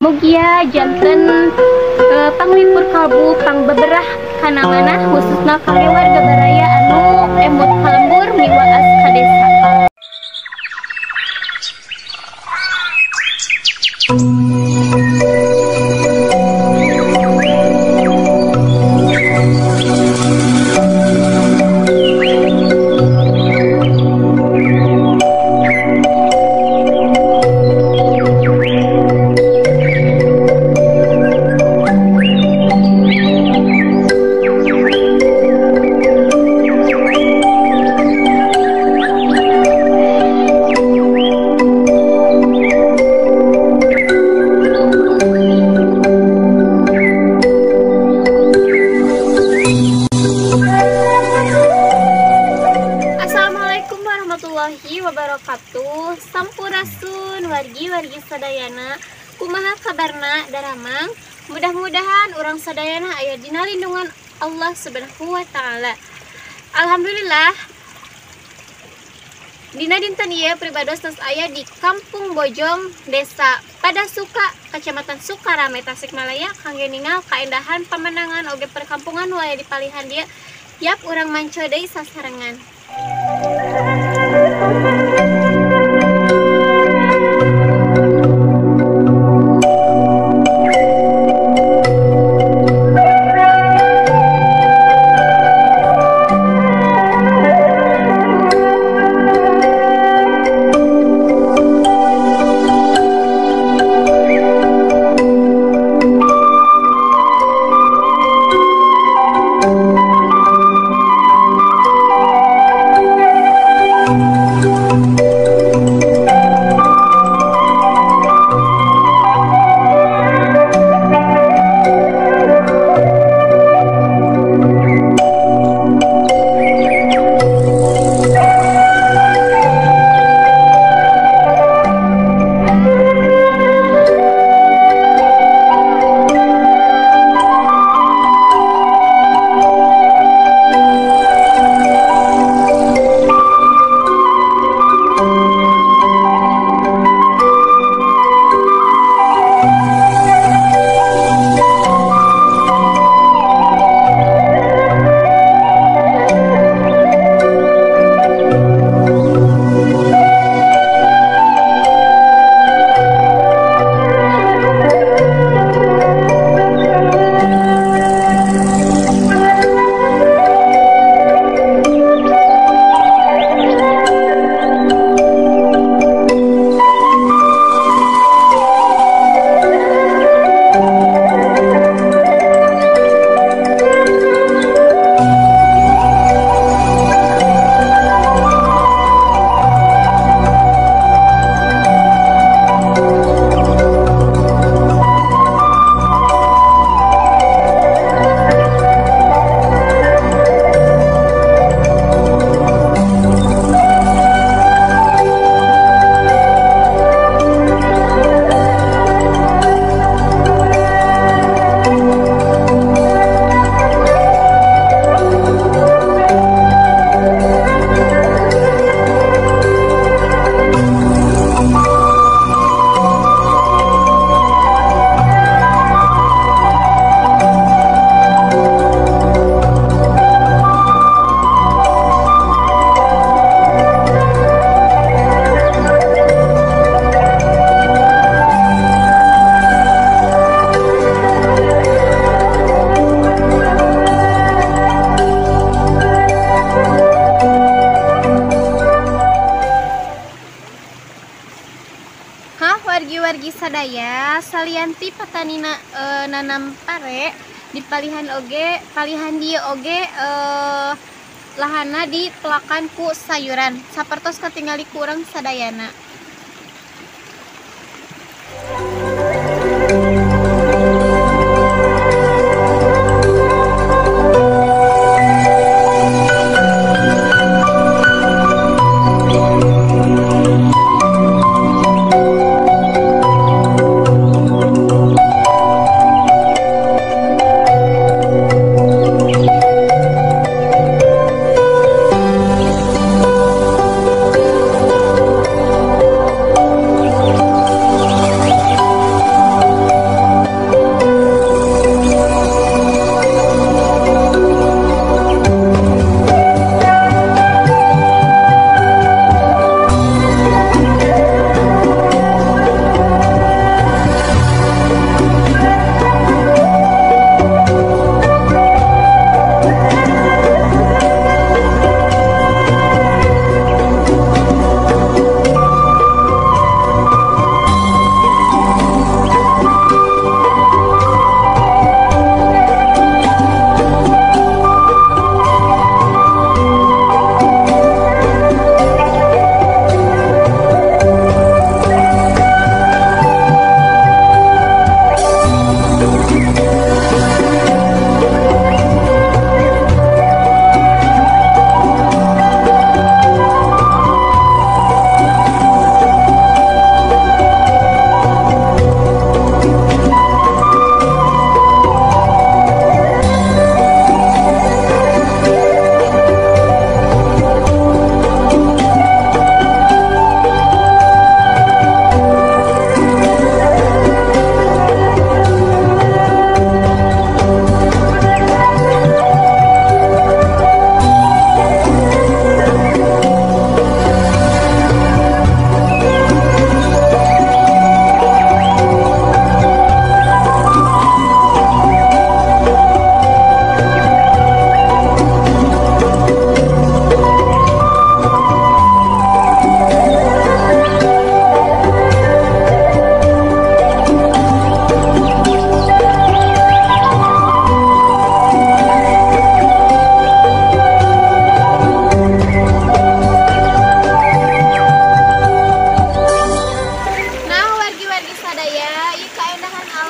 Mugia janten panglipur kalbu pangbeberah kana manah khususna kangge warga baraya anu emut ka lembur miwaas ka desa. Wabarakatuh. Sampurasun wargi-wargi sadayana, kumaha kabarna daramang? Mudah-mudahan urang sadayana aya dina lindungan Allah Subhanahu wa taala. Alhamdulillah dina dinten ieu pribados tos aya di Kampung Bojong, Desa Padasuka, Kecamatan Sukarame, Tasikmalaya kangge ningal kaendahan pemenangan oge perkampungan nu aya di palihan dieu. Yap urang manco deui sasarengan. Wargi-wargi sadaya salianti patanina nanam pare di palihan oge palihan dieu oge lahana dipelakan ku sayuran sapertos katingali ku urang sadayana.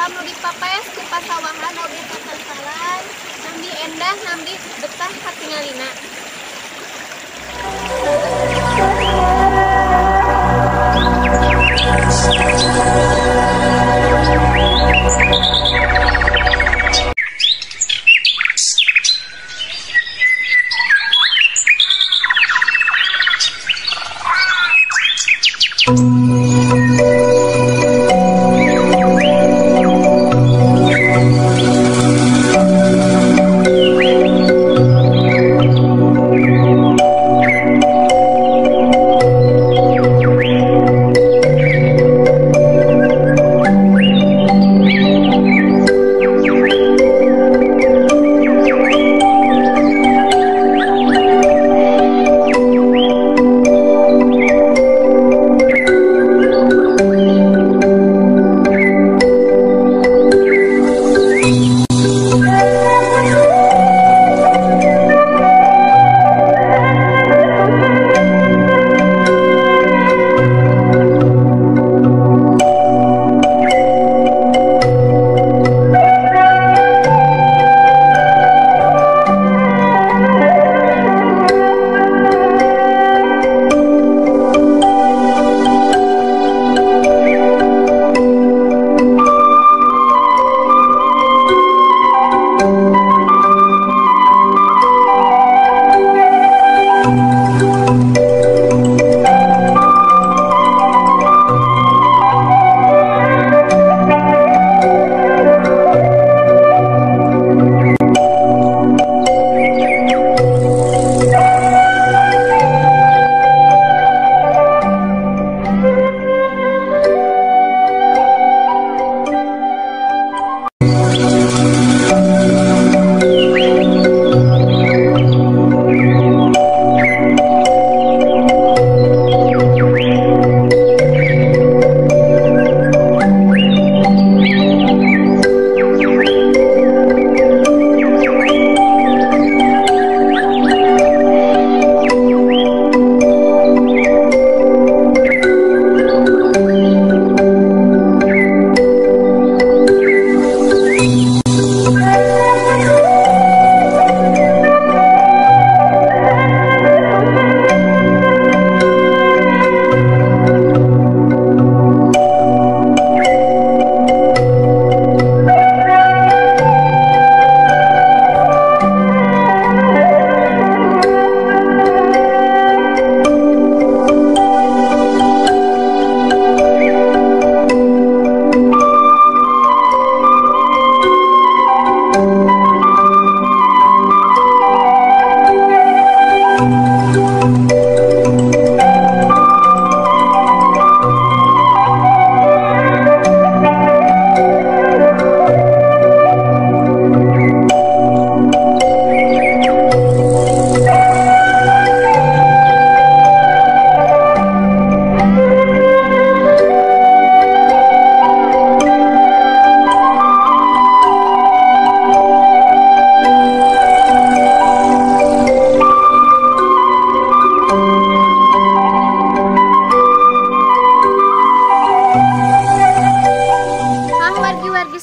Alam nu dipapaes ku pasawahan oge tatangkalan nambi endah nambi betah katingalina.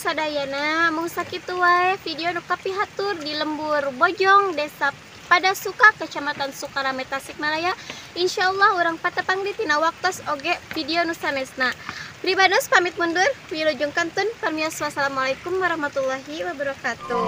Sadayana mung sakitu wae video nu kapihatur di Lembur Bojong, Desa Padasuka, Kecamatan Sukarame, Tasikmalaya. Insyaallah urang patepang di tina waktos oge video nu sanesna. Pribados pamit mundur, wilujeng kantun, parmios, wassalamualaikum warahmatullahi wabarakatuh.